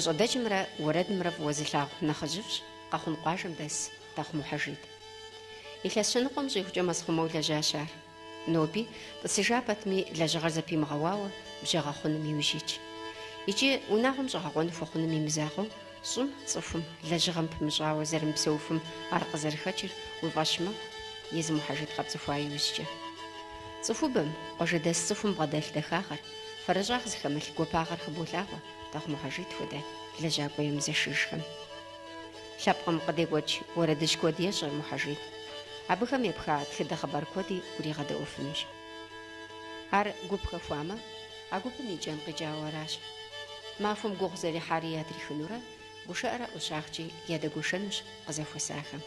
Гуащӏэдэкӏымрэ уэрэдымрэ фӏыуэ зылъагъу нэхъыжьыфӏщ Къэхъун къуажэм дэс Тэхъу Мухьэжид. Илъэс щэныкъуэм щӏигъукӏэ мэзхъумэу лэжьащ ар. Ноби, тӏысыжа пэтми, лэжьыгъэр зэпимыгъэуауэ бжьэ гъэхъуным иужь итщ. Икӏи унагъуэм щӏэгъэкъуэн хуэхъуным имызакъуэу, щӏым, цӏыхум, лэжьыгъэм пымыщӏауэ зэрымыпсэуфым ар къызэрыхэкӏыр уи фӏэщ мэхъу, езы Мухьэжид къэпцӏыхуа иужькӏэ. Цӏыхубэм, къуажэдэс цӏыхум бгъэдэлъ дахагъэр, фэрыщӏагъ зыхэмылъ гуапагъэр хыболъагъуэ Тэхъу Мухьэжид хуэдэ лэжьакӏуэ емызэшыжхэм. Лъэпкъым къыдекӏуэкӏ уэрэдыжь куэд ещӏэ Мухьэжид. Абыхэм епха тхыдэ хъыбар куэди уригъэдэӏуэфынущ. Ар гуп хэхуамэ, а гупым и кӏэн къикӏауэ аращ. Махуэм гугъу зэрехьари ятрихынурэ, гушыӏэрэ ӏущагъкӏи ядэгуэшэнущ къызэхуэсахэм.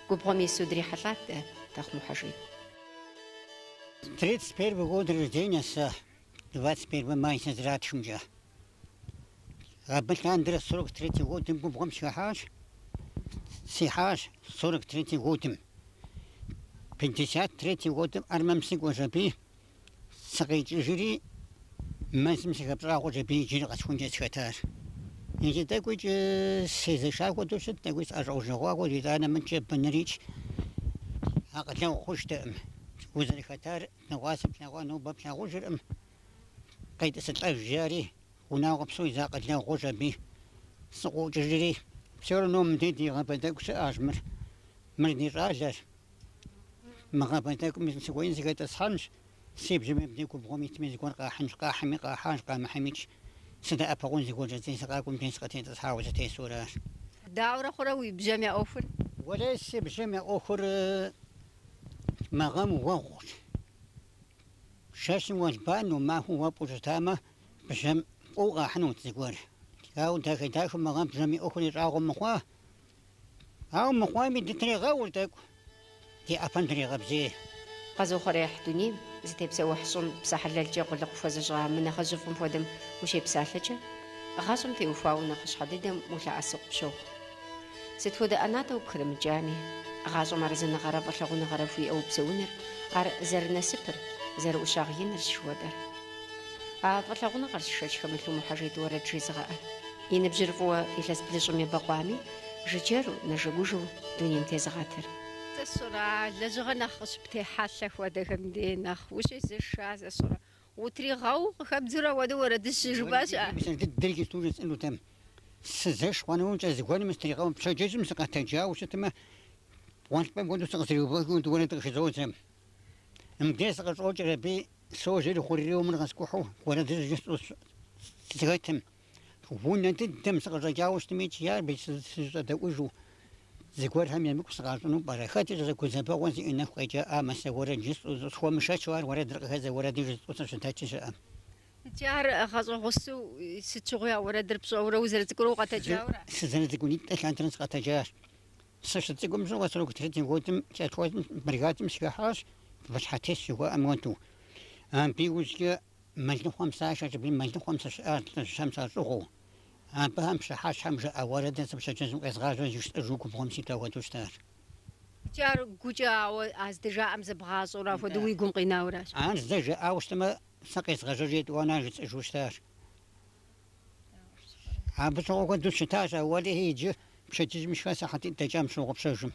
Губгъуэм ису дрихьэлӏат дэ Тэхъу Мухьэжид. 31-й год рождения сэ, 21 май сызэратхымкӏэ. Абы лъандэрэ 43 годым губгъуэм сыхыхьащ, сихьащ 43 годым. 53 годым армэм сыкӏуэщ аби, сыкъикӏыжри, мэзым сыхэпщӏа хъущ аби иджыри къэсхункӏэ сыхэтащ. Иджы тӏэкӏуикӏ сезэша хуэдэу щыт, тӏэкӏуи сӏэщӏэужэгъуа хуэдэу, итӏанэ мыдкӏэ бынырикӏ акъылэгъу хъужтэкъым. Узэрыхэтар дыгъуасэ плъэгъуа, нобэ плъагъужыркъым. Къетӏысылӏэж жари, унагъуэ псо и акъылэгъу хъущ аби, сыкъокӏыжри, всё равно мыдей ди гъавэ тӏэкӏу щыӏэщ мыр. Мыр ди щӏалэщ. Мы гъавэ тӏэкӏум сыкӏуэни сыхэтӏысхьэнщ, си бжьэми мыбдей губгъуэм итми зыгуэр къахьынщ, къахьми къахьащ, къамыхьмикӏ сыдэӏэпыкъун зыгуэр жысӏэри сыкъакӏуэм мыбдей сыкъытетӏысхьауэ сытесу аращ. Дауэрэ хъурэ уи бжьэм я ӏуэхур? Уэлей, си бжьэм я ӏуэхур мы гъэм уэгъущ. Жэщым уэлбанэу, махуэм уэфӏу щытамэ, бжьэм фӏыуэ къахьынут зыгуэр. Ауэ дахэ-дахэу мы гъэм бжьэм и ӏуэхури щӏагъуэ мыхъуа. Ауэ мыхъуами дытрегъэур тӏэкӏу, ди ӏэпэм дрегъэбзей. Къэзыухъуреихь дунейм, зытепсэухь щӏым псэ хьэлэлкӏэ къулыкъу хуэзыщӏа мы нэхъыжьыфӏым хуэдэм ущепсалъэкӏэ, гъащӏэм теухуауэ нэхъыщхьэ дыдэм улъэӏэсу къыпщохъу. Сыт хуэдэ ӏэнатӏэ упхрымыкӏами, гъащӏэм арэзыныгъэрэ фӏылъагъуныгъэрэ хуиӏэу упсэуныр ар зэрынасыпыр, зэрыӏущагъ инырщ жыхуэтӏэр. А фӏылъагъуныгъэрщ шэч хэмылъу Мухьэжид уэрэд жезыгъэӏэр. И ныбжьыр фӏыуэ илъэс блыщӏым ебэкъуами, жыджэру, нэжэгужэу дунейм тезыгъэтыр. Сэ сщӏэрэ, а лэжьыгъэр нэхъ къыщыптехьэлъэ хуэдэхэм дей нэхъ ущезэша, сэ сщӏэрэ, утригъэу къыхэбдзурэ апхуэдэу уэрэдыжь щыжыпӏа щыӏэ? Мис ар дыдэр иджыпсту жысӏэнутэм. Сызэш хъуа нэужькӏэ зыгуэрым сытригъэу, пщэдджыжьым сыкъэтэджауэ щытмэ, гъуэлъыпӏэм хуэдэу сыкъызэриувэхыу уэрэд къыхызодзэ. Мыбдеж сыкъыщӏокӏыр аби, сожьэри хъурейуэ мыр къэскӏухьу уэрэдыжь жысӏэу сыхэтым. Унэ дыдэм сыкъыщӏэкӏауэ щытмикӏ, ярби сыщӏэдэӏужу зыгуэрхэм емыкӏу сыкъащӏыну пӏэрэ? Хэт ищӏэрэ гузэвэгъуэ зиӏэ нэху къекӏаӏамэ, сэ уэрэд жысӏэу схуэмышэчу ар уэрэдыр къыхэздзэ уэрэдыр жысӏэу сыщыдэкӏи щыӏэм. Икӏи ар гъащӏэ гъусэу сыт щыгъуи а уэрэдыр пщӏэурэ узэрыцӏыкӏурэ укъэтэджауэра? Сызэрыцӏыкӏунитӏэ лъандэрэ сыкъэтэджащ. Сыщыцӏыкӏум щыгъуэ 43 годым колхозым бригадэм сыхыхьащ, выщхьэтес жыхуаӏэм хуэдэу. Абы иужькӏэ мэлыхъуэм сашэщ аби мэлыхъуэм сыщыӏащ лӏыжьхэм сащӏыгъуу. Абыхэм пщыхьэщхьэм жаӏэ уэрэдыр сэ пщэдджыжьым къезгъажьэу жысӏэжу губгъуэм ситу апхуэдэу щытащ. Икӏи ар гукӏэ ауэ а здыжаӏэм зэбгъащӏэурэ апхуэдэу уи гум къинауращ. Ар зэ жаӏауэ щытмэ, сэ къезгъэжьэжу етӏуанэ ар жысӏэжу щытащ. Абы щыгъуэ куэду щытащ, ауэ уэлэхьи иджы пщэдджыжьым щхэ сыхьэтитӏ дэкӏам сщыгъупщэжым.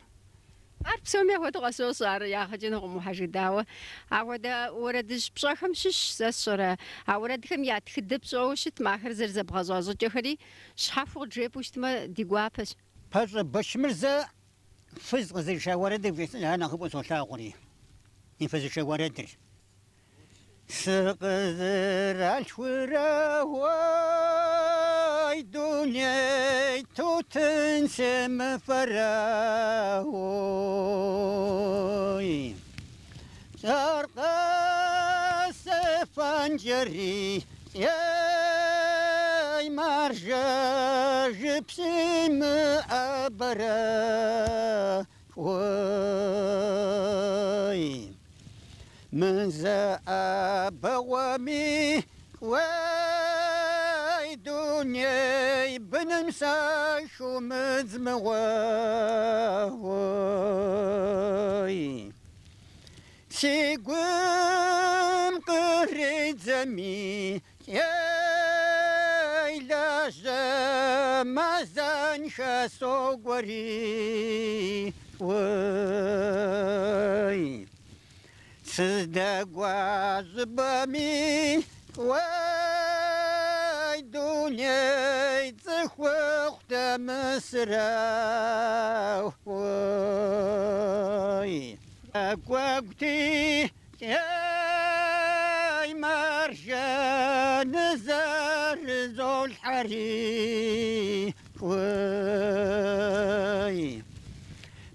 Ар псоми апхуэдэу къысщощӏ, ар ягъэ кӏынукъым, Мухьэжид, ауэ апхуэдэ уэрэдыжь пщӏэхэм щыщ сэ сщӏэрэ, а уэрэдхэм я тхыдэ пщӏэуэ щытмэ, ахэр зэрызэбгъэщӏа щӏыкӏэхэри щхьэхуэу къыджепӏэу щытмэ, ди гуапэщ. Пащӏэ Бэчмырзэ фыз къызэриша уэрэдыр бжесӏэнщ, ар нэхъыфӏу солъагъури, и фызышэ уэрэдыр. Сыкъызэралъхурэ уой дуней тутын семыфэрэ уой. Аркъэ сефэнкӏэри ей маржэ жып симыӏэбэрэ уой. Мы зэ ӏэбэгъуэми уей дуней быным сахыумыдз мыгъуэ уой. Си гум къридзэми ей. Лажьэ Мэзэнхэ сокӏуэри, уей. Сыздэкӏуа щӏыпӏэми, уей, дуней цӏыхухъу дэмысрэ, уей. Кӏуэгути, ей, маржэ, нызэрызолъхьэри, уей.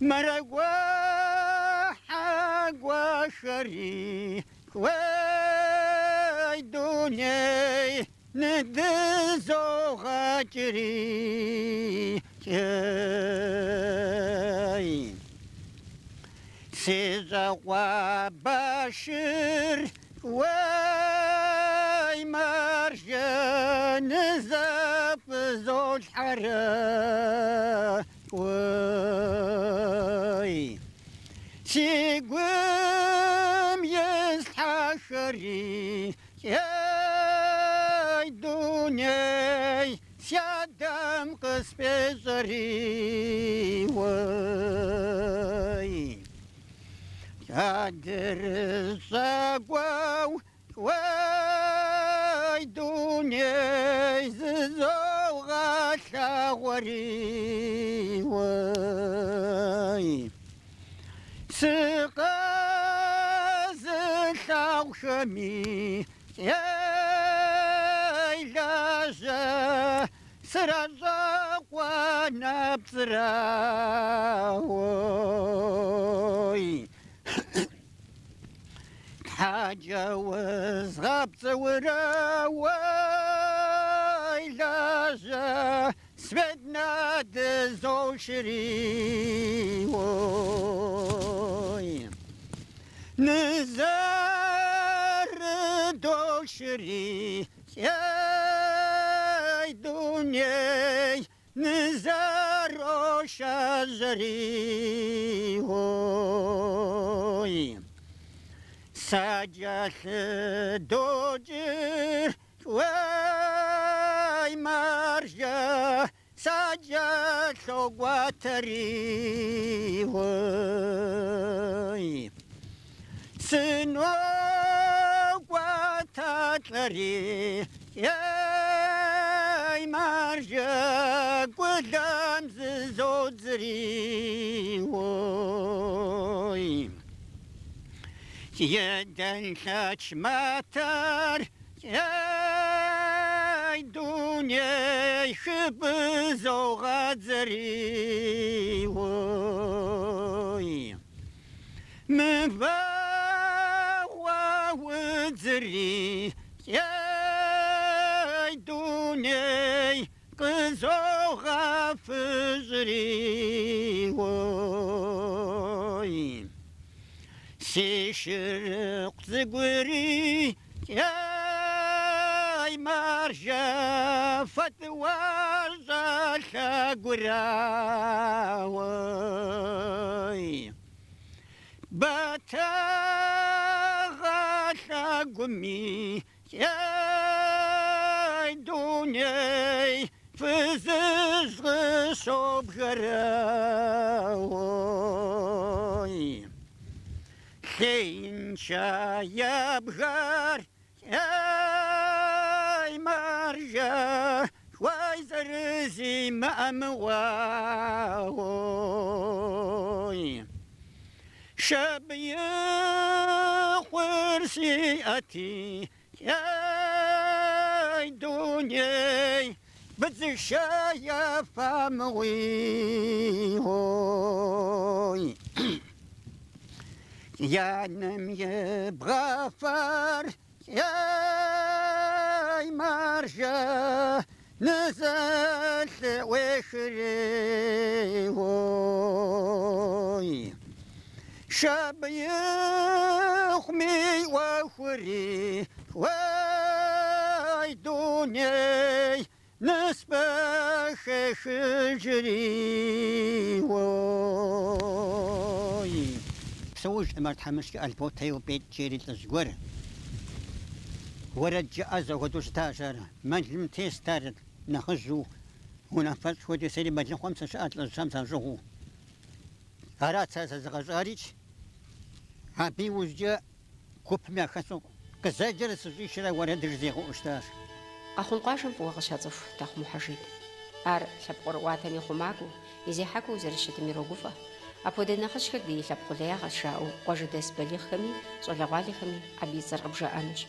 Мэракӏуэхьэкӏуэхэри, уей, дуней, ныдызогъэкӏри, ей. Си щӏакъуэ башыр, уей, маржэ, нызэфӏызолъхьэрэ, уей. Си гум ислъхьэхэри, ей, дуней, си адэм къысфӏещӏэри, уей. Адрыщӏэкӏуэу, уей, дуней, зызогъэлъагъуэри, уей. Сыкъэзылъагъухэми, ей, лажьэ, сращӏэкъуэ нэпцӏрэ, уей. Тхьэкӏэ узгъэпцӏыурэ, уей, лажьэ, Светна дызошри, уой. Нызэрыдошри, ей, дуней, нызэрошажьэри, уой. Сакӏэлъыдокӏыр, уей, маржэ, сакӏэлъокӏуатэри, уей. Сынокӏуаталӏэри, ей, маржэ, гулэм зызодзри, уой. Едэнлъэч матэр, ей, дуней, хыфӏызогъэдзэри, уой. Мывагъуэ удзри, ей, дуней, къызогъэфыщӏри, уой. Си шырыкъу цӏыкӏури, ей, маржэ, фэтыуащӏэ лъэгурэ, уой. Бэтэгъэ лъэгуми, ей, дуней, фызыжь къыщобгэрэ, уой. Лъеиншэ ебгэр, ей, маржэ, уей, зэрызимыӏэмыгъуэ, уой. Шабиихъур сиӏэти, ей, дуней, быдзышэ ефэмыгъуи, уой. И анэм и бгъафэр, ей, маржэ, нызэлъыӏуехри, уой. Шабиихъуми ӏуэхури, уей, дуней, ныспэхехыжри, уой. Псэужкъым ар тхьэмыщкӏэ Алботэ Иупӏетӏ жери лӏыжь гуэр. Уэрэд жыӏэзэ хуэдэу щытащ ар. Мэлым тест ар. нэхъыжьу, унафэщӏ хуэдэу сэри мэлыхъуэм сыщыӏэт лӏыжьхэм сащӏыгъуу. Арат сэ сэзыгъэщӏарикӏ. Абы иужькӏэ гупым яхэсу къызэджэрэ сыщӏишэрэ уэрэдыр жызигъэӏэу щытащ. Къэхъун къуажэм фӏыуэ къыщацӏыху Тэхъу Мухьэжид. Ар лъэпкъ ӏуэрыӏуатэм и хъумакӏуэу, и зехьэкӏуэу зэрыщытым ирогуфӏэ. Апхуэдэ нэхъыжьхэр ди лъэпкъ къулеягъэщ жаӏэу къуажэдэс балигъхэми щӏалэгъуалэхэми абы и цӏэр къыбжаӏэнущ.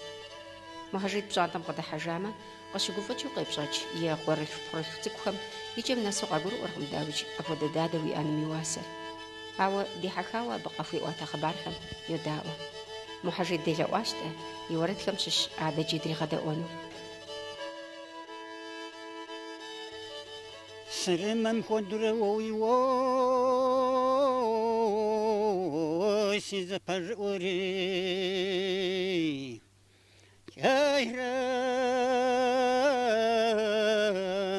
Мухьэжид пщӏантӏэм къыдыхьэжамэ, къыщыгуфӏыкӏыу къепщӏэкӏ и къуэрылъху-пхъурылъху цӏыкӏухэм и кӏэм нэсу къагурыӏуэркъым, дауикӏ, апхуэдэ дадэ уиӏэным и уасэр. Ауэ дихьэхауэ абы къахуиӏуатэ хъыбархэм йодаӏуэ. Мухьэжид делъэӏуащ дэ и уэрэдхэм щыщ адэкӏи дригъэдэӏуэну. Сырымэм хуэдурэ уэуи уо, си дзыпэщӏыӏури. Кӏэйрэ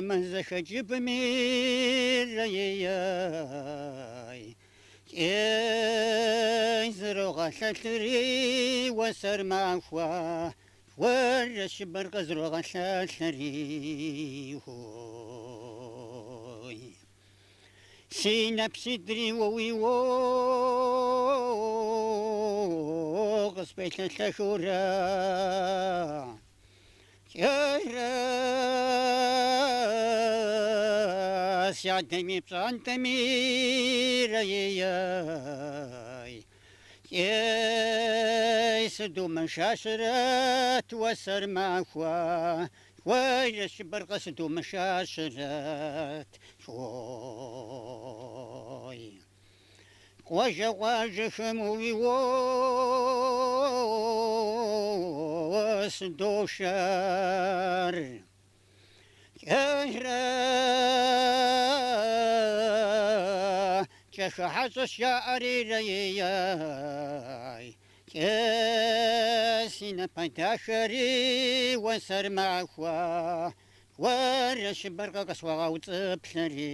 мэзэхэкӏыбми ей, кӏей зрогъэлъэлъри уэсэр махуэ, уэрэ щыбэр къызрогъэлъэлъри, ой. Си нэпситӏри уэуи уо, къысфӏелъэлъэхыурэ. Кӏэйрэ си адэм и пщӏантӏэми ей, кӏей сыдумышащэрэт уэсэр махуэ, уэрэ щыбэр къысыдумышащэрэт, ой. Къуажэ къуажэхэм уи уо, сыдошэр. Кӏэйрэ кӏэхэ хьэщӏэщ яӏэри ей, кӏей си напэ дахэри уэсэр махуэ, уэрэ щыбэр къысхуагъэуцӏыплъэри,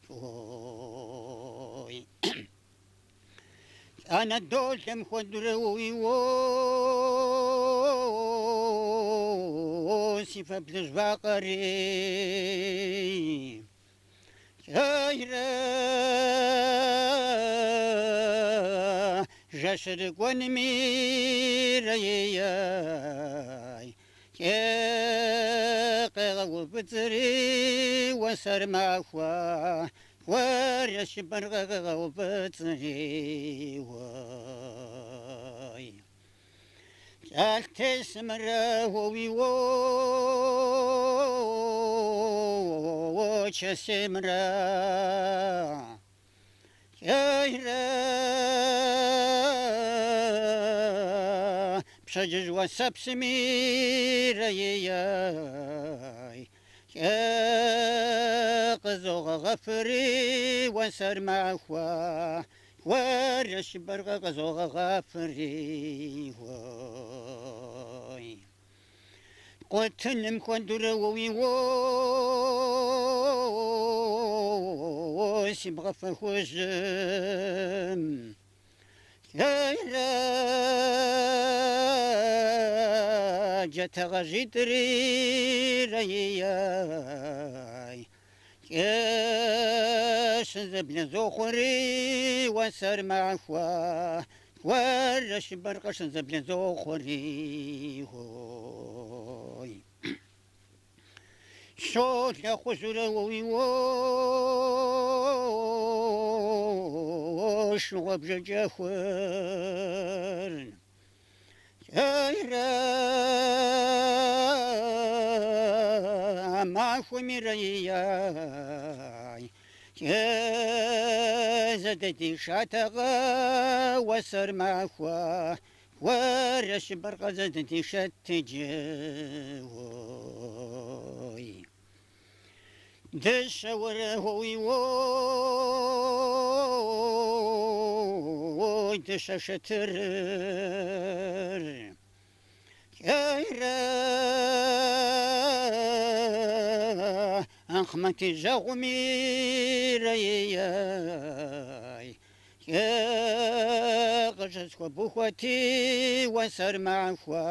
ой. Анадолэм хуэдурэ уи уо, си фэ плъыжь вакъэри. Кӏэйрэ жэщырыкӏуэнми ей, кӏей къегъэуфӏыцӏри уэсэр махуэ, уэрэ щыбэр къегъэуфӏыцӏри, ой. Кӏэлътесымрэ уи уо, чэсеймрэ. Кӏэйрэ пщэдджыжь уэсэпсми ей, кӏей къызогъэгъэфри уэсэр махуэ, уэрэ щыбэр къызогъэгъэфри, ой. Къутыным хуэдурэ уи уо, си бгъэфэ хужьым. Кӏэйрэ джатэгъэжьитӏри ей, кӏей щызэблэзохъури уэсэр махуэ, уэрэ щыбэр къыщызэблэзохъури, ой. Щолэхъужьурэ уи уо, шыгъуэбжэкӏэхур. Кӏэйрэ махуэми ей, кӏей зэдэдишатэкъэ уэсэр махуэ, уэрэ щыбэр къызэдэдишэт иджы, ой. Дыщэ уэрэ уи уо, дыщэ шэтырыр. Кӏэйрэ Ахъмэт и жьэгъуми ей, кӏей къыщысхуэбухуэти уэсэр махуэ,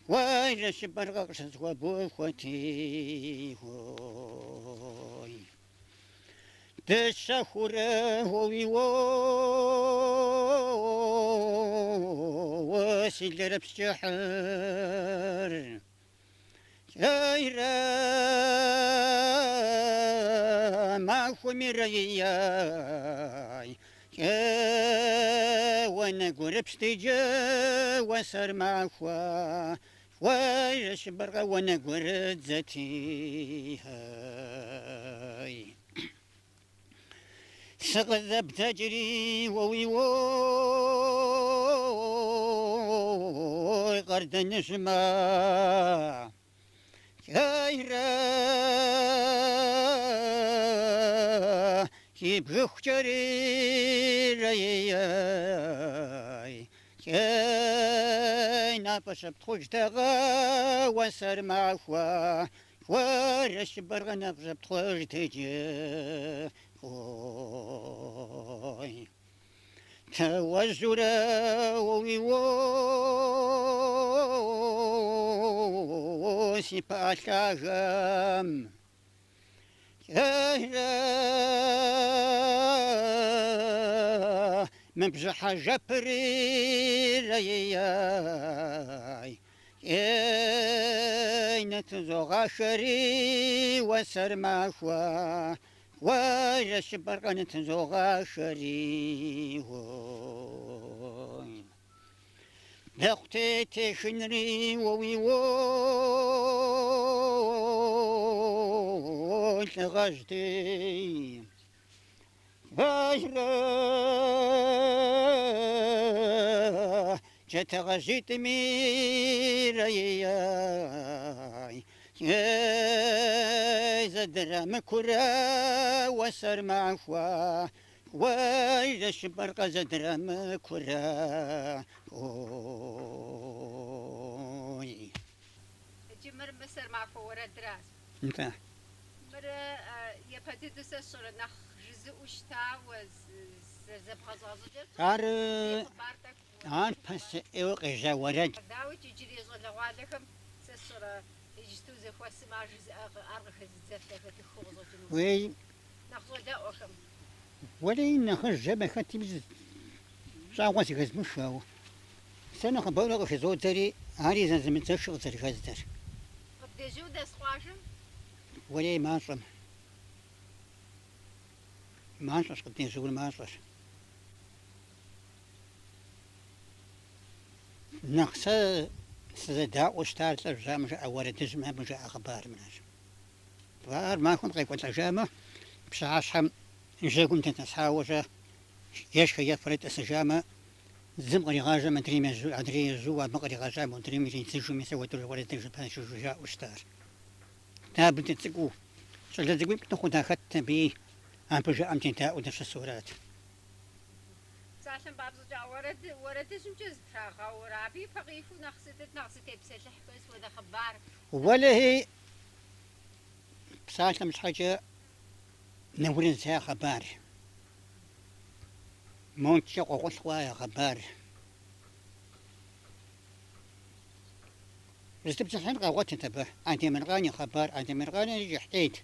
Уэ жэщыбэркъэ къыщысхуэбухуэти, уой. Дыщэхурэ уи уо, си лэрыпс кӏыхьыр. Кӏэйрэ махуэми рэйяй, кӏэ уанэгурыпст иджы уэ сэрмахуэ, уэ жэщыбэркъэ уанэгурыдзэти, эй. Сыкъызэбдзэкӏри уэ уи уой, Къардэныжьымэ, кӏэйрэ си бгыхукӏэри рэйяй, кӏэй напӏэ щыптхъужтэкъэ уэ сэрмахуэ, уэ жэщыбэркъэ напӏэ щыптхъужт иджы, ой. Тэуэжьурэ уи уо, си пыӏэ лъагэм, кӏэйрэ мы бжьыхьэ жэпри рэйяй, кӏэй нытызогъашэри уэ сэрмахуэ, уэ жэщыбэркъэ нытызогъашэри, уой. Дэхъутей техынри уэ уи уо, лӏыгъэжьти, кӏэйрэ джатэгъэжьитӏми рэйяй, кӏэй зэдрамыкурэ уэ сэрмахуэ, уэ жэщыбэркъэ зэдрамыкурэ, ой. Иджы мыр мы сэрмахуэ уэрэдращ. Нтӏэ. Мыр япэ дыдэу сэ сщӏэрэ нэхъ жызыӏэу щытауэ зэрызэбгъэщӏа щӏыкӏэр сщӏэрэ? Ар Зи хъыбар тӏэкӏу ар пасэӏейуэ къежьа уэрэд. Дауикӏ, иджырей щӏалэгъуалэхэм сэ сщӏэрэ иджысту зэхуэсым ар жызыӏэ ар къыхэзыдзэф яхэтыххэу къыщӏэкӏынукъым. Уей. Нэхъ щӏалэӏуэхэм. Уэлэхьи, нэхъыжь абы хэтми щӏагъуэ зэхэзмых, ауэ сэ нэхъыбэурэ къыхызодзэри, ари зэзымыдзэхыр къызэрыхэздзэр. Къыбдежьу дэс къуажэм? Уэлэхьи, мащӏэм. Мащӏэщ къыддежьур, мащӏэщ. Нэхъ сэ сызэдаӏуэу щытар лӏыжьхэм жаӏэ уэрэдыжьым абы жаӏэ хъыбарымращ. Ар махуэм къекӏуэлӏэжамэ, пщыхьэщхьэм жьэгум дэтӏысхьауэ-щэ, ешхэ ефэрэ тӏысыжамэ, зым къригъажьэм адрейм ежьу, адрей ежьу, абы къригъэжьам модрейм иридзыжу, мис апхуэдэу уэрэдыр пащэжу жаӏэу щытар. Дэ абы дыцӏыкӏуу, щӏалэ цӏыкӏуитӏ дыхъуу дахэтт абыи, абы жаӏэм дедаӏуэу дыщысу арат. Псалъэм папщӏэкӏэ, а уэрэдыжьымкӏэ зытрагъэурэ, абы ипэ къихуэу нэхъ сытыт нэхъ зытепсэлъыхьхэр, сыт хуэдэ хъыбар? Уэлэхьи, псалъэм щхьэкӏэ, Нэурыз я хъыбар, Монкӏэ Къуэгъулъкъуэ я хъыбар. Зытепсэлъыхьын къагъуэтырт абы. Андемыркъан и хъыбар, Андемыркъанри кӏыхьӏейт,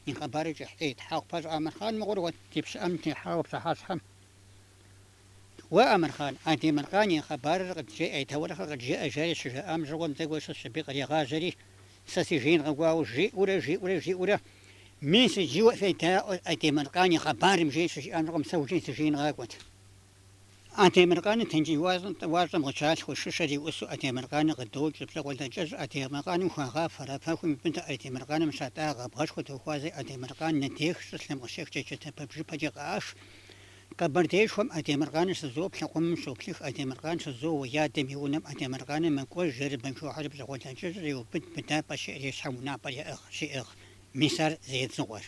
и хъыбарыр кӏыхьӏейт. Хьэхъупащӏэ Амырхъан мыгъуэр уэ ди пщыӏэм техьауэ пщыхьэщхьэм. Уэ, Амырхъан, Андемыркъан и хъыбарыр къыджеӏэ, и таурыхъыр къыджеӏэ, жари щыжаӏам щыгъуэм тӏэкӏу щысщ аби къригъажьэри, сэ си жеин къэкӏуауэ жиӏэурэ, жиӏэурэ, жиӏэурэ, мис иджы уэ федаӏуэ Андемыркъан и хъыбарым, жери щыжиӏам щыгъуэм сэ ужей си жеин къакӏуэт. Андемыркъаныр Тенджыз тӏуащӏэм къыщалъху, шыщэр и ӏусу Андемыркъаныр къыдокӏ, пщӏэгъуэлэкӏэщӏ Андемыркъаным хуагъафэр, Афэхум и быныр Андемыркъаным щатӏагъэ, бгъэшхуэ тохуазэри Андемыркъан ныдех, щӏылъэм къыщехкӏэ джатэпэ-бжыпэкӏэ къаш. Къэбэрдеишхуэм Андемыркъаныр щызоплъэ, къумым щоплъых, Андемыркъан щызоуэ, и адэм и унэм Андемыркъаныр мэкӏуэж, Жэрыбэм хохьэри пщӏэгъуэлэкӏэщӏыр еубыд, быдапӏэ щиӏэр и щхьэм унапӏэр яӏыгъ, щиӏыгъ. Мис ар зы едзыгъуэр.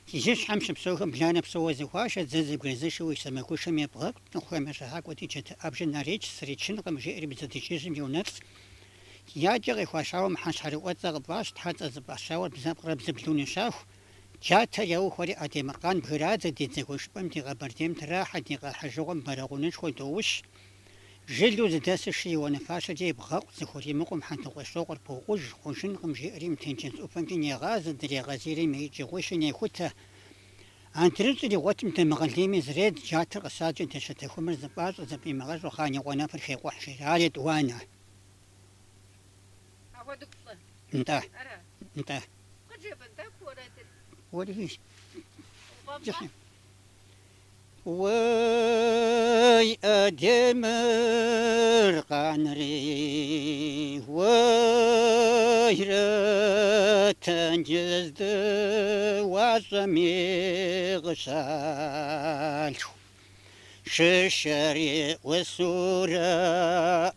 Жьыщхьэм щыпсэухэм бланэ псоуэ зэхуашэ, дзэ зэбгрызышэу и сэмэгушэм ебгъэкӏут, цӏыхухэм я щыхьэкӏуэти, джатэ ӏэбжьэ нарич, сричынкъым, жиӏэри бзэдыкӏыжьым йонэцӏ. Якӏэ къихуа щауэм хьэщхьэрыӏуэцӏэ къыфӏащ, тхьэцӏэ зыфӏащауэр бзэпкърэ бзыблу ныщаху. Джатэр яухуэри Андемыркъан бгырадзэ, ди дзэгуэшыпӏэм ди Къэбэрдейм трахьэ, ди къэхьыжыгъуэм Бэрэгъунышхуэ доущ. Жылэу зыдэсыр шы и уанэ-фащэкӏэ ибгъэкъу зыхуримыкъум Хьэтыкъуещокъуэр бокъуж, хъужынкъым, жеӏэри мы тенджыз ӏуфэмкӏи негъазэ, дрегъэзейри мы икӏыгъуищи нехутэ. Адрыщӏыр игъуэтым дамыгъэ лейми зредз, джатэр къысакӏэ дэщэтэхумыр зыфӏащӏэ, зыфӏимыгъэщӏу хъан и къуэ нэфыр хекъухь, жери. Ар етӏуанэ. Апхуэдэу плӏы. Нтӏэ. Ара? Нтӏэ. Къыджепӏэн тӏэкӏу уэрэдыр. Уэри. Уфӏэфӏа? Уей, Адемыр къанри, уэйрэ, тенджыз тӏуащӏэми къыщалъху. Шышэри ӏусурэ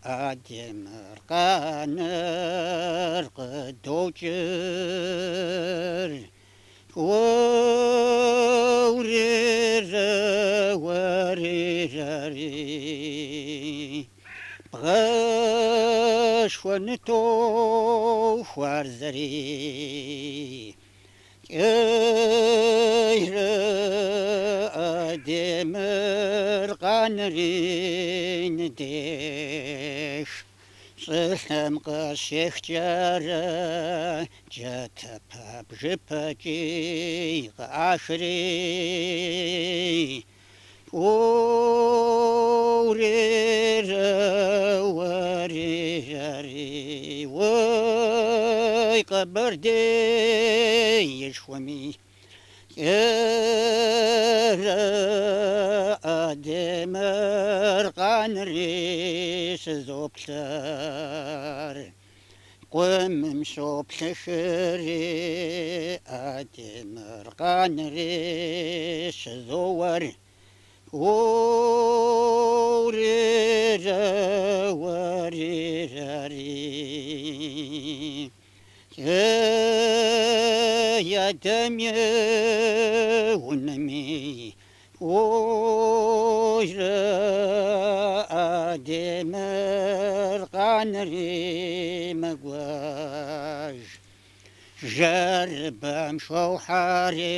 Адемыр къаныр къыдокӏыр. Уэурерэ, уэрерэри, бгъэшхуэ нытохуарзэри, кӏэйрэ Адемыр къанри ныдех. Щӏылъэм къыщехкӏэрэ джатэпэ бжыпэкӏи къыӏахри. Уэурерэ, уэрерэри, уэй, Къэбэрдеишхуэми, кӏэрэ Адемыр къанри щызоплъэр. Къумым щоплъыхри, Адемыр къанри щызоуэр. Уэурерэ, уэрерэри, ей, адэм и унэми, уойрэ, Адемыр къанри мэкӏуэж. Жэрыбэм шохьэри,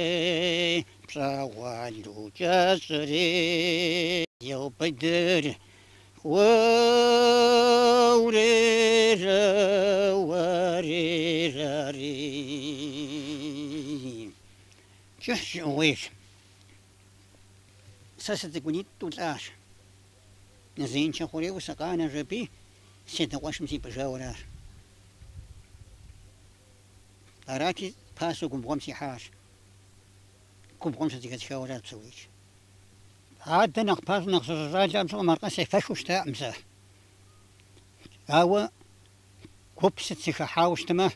пщӏэгъуалэу кӏэщӏри еубыдыр. Уэурерэ, уэрерэри. Кӏыхь жыӏэгъуейщ. Сэ сыцӏыкӏунитӏу лӏащ. Зеиншэ хъурейуэ сыкъанэщ аби, си адэ къуэшым сипӏыжауэ аращ. Арати, пасэу губгъуэм сихьащ. Губгъуэм щызэхэсхауэ аращ псэуикӏ. Адэ нэхъ пасэу нэхъ сыщыщӏалэм щыгъуэм аркъэ сефэхыу щытакъым сэ. Ауэ гуп сыт сыхыхьауэ щытмэ,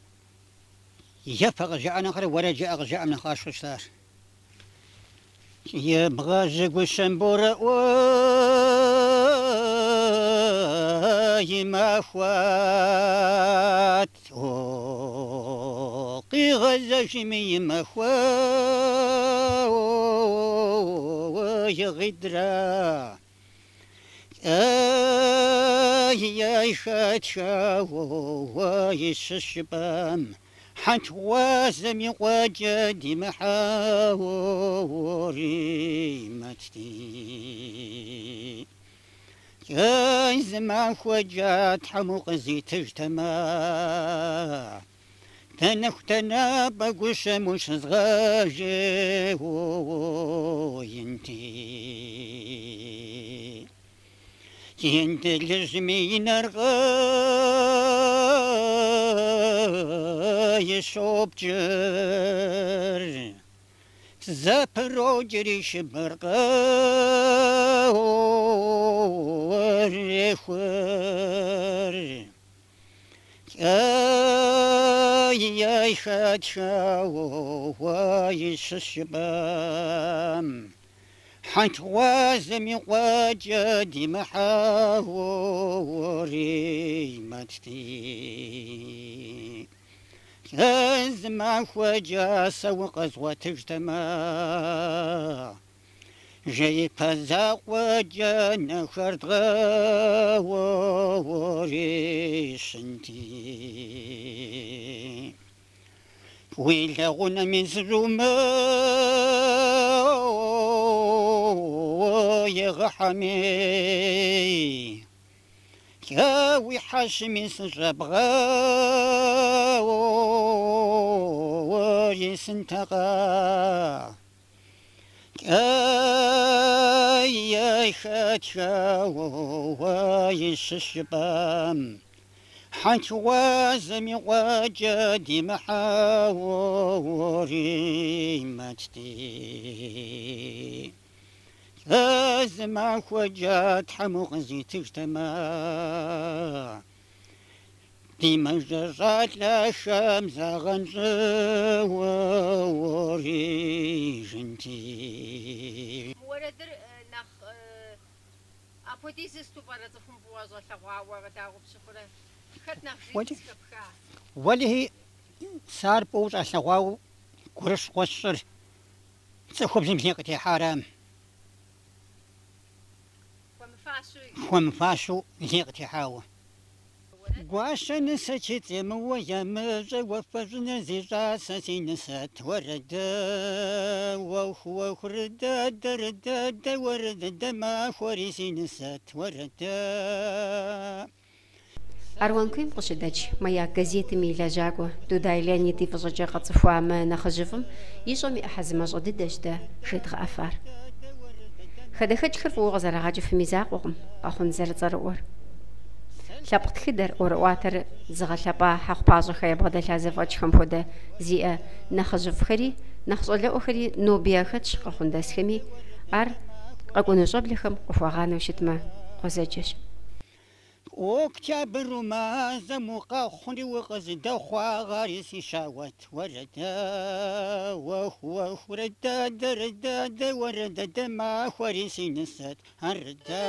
ефэ къызжаӏэ нэхърэ уэрэд жыӏэ къызжаӏэм нэхъ къасщтэу щытащ. Ебгъэжьы гущэм Борэӏуэ и махуэт, о, къигъэзэжми и махуэ игъидрэ. Ей, хэтхэ, уэ, щыщ жыпӏэм, Хьэтгъуазэм и къуэкӏэ димыхьаури мэтти. Ей, зы махуэкӏэ Тхьэм укъызитыжтэмэ, Дэнэху дэнапӏэ гущэм ущызгъэжеинти. Индылыжьми и нэр къыщопкӏыр, Зэпрокӏри шыбэр къырехур. Ей, хэтхэ, уэ, щыщ жыпӏэм, Хьэтгъуазэм и къуэкӏэ димыхьаури мэтти. Зы махуэкӏэ сэ укъэзгъуэтыжтэмэ, Жеипэ закъуэкӏэ нэхэр дгъэуэри щынти. Уи лэгъунэми зыщӏумэ егъэхьэми. Уи хьэщыми сыщӏэбгъэури сынтэкъэ. Кӏэе хэтхэ и щыщ жыпӏэм, Хьэтгъуазэм и къуэкӏэ димыхьэури мэтти. Зы махуэкӏэ Тхьэм укъызитыжтэмэ, ди мэжэщӏалӏэхэм загъэнщӏыури жынти. Уэрэдыр нэхъ апхуэдизу сыту пӏэрэ цӏыхум фӏыуэ щӏалъэгъуауэ дауэ къыпщыхъурэ? Хэт нэхъ жиӏэу зэхэпха? Уэлэхьи, сэ ар фӏыуэ щӏалъэгъуауэ гурыщхъуэ сщӏыр цӏыхубзым лей къытехьарам. Хуэмыфащэу. Хуэмыфащэу лей къытехьауэ. Гуащэ нысэ чыцӏемыуэ ямыщӏэ уафэщӏыныр зи щӏасэ си нысэт уэрэдэ. Уэху, уэху, рыдадэ, рыдадэ, уэрэдыдэ махуэри си нысэт уэрэдэ. Аруан куейм къыщыдэкӏ Маяк газетым и лэжьакӏуэ Дудай Леонид и фӏыщӏэкӏэ къэтцӏыхуа мы нэхъыжьыфӏым ищӏэм и ӏыхьэ зы мащӏэ дыдэщ дэ жедгъэӏэфар. Хадэхэкӏхэр фӏыуэ къызэрагъэкӏыфым и закъуэкъым Къэхъун зэрыцӏэрыӏуэр. Лъэпкъ тхыдэр, ӏуэрыӏуатэр зыгъэлъэпӏа Хьэхъупащӏэхэ ябгъэдэлъа зэфӏэкӏхэм хуэдэ зиӏэ нэхъыжьыфӏхэри, нэхъ щӏалэӏуэхэри ноби яхэтщ къэхъундэсхэми, ар къэкӏуэну щӏэблэхэм къыхуагъанэу щытмэ, гъуэзэджэщ. Октябру мазэм укъэхъури укъызыдэхъуагъэри си щауэт уэрэдэ. Уэху, уэху, рыдадэ, рыдадэ, уэрэдыдэ махуэри си нысэт арыдэ.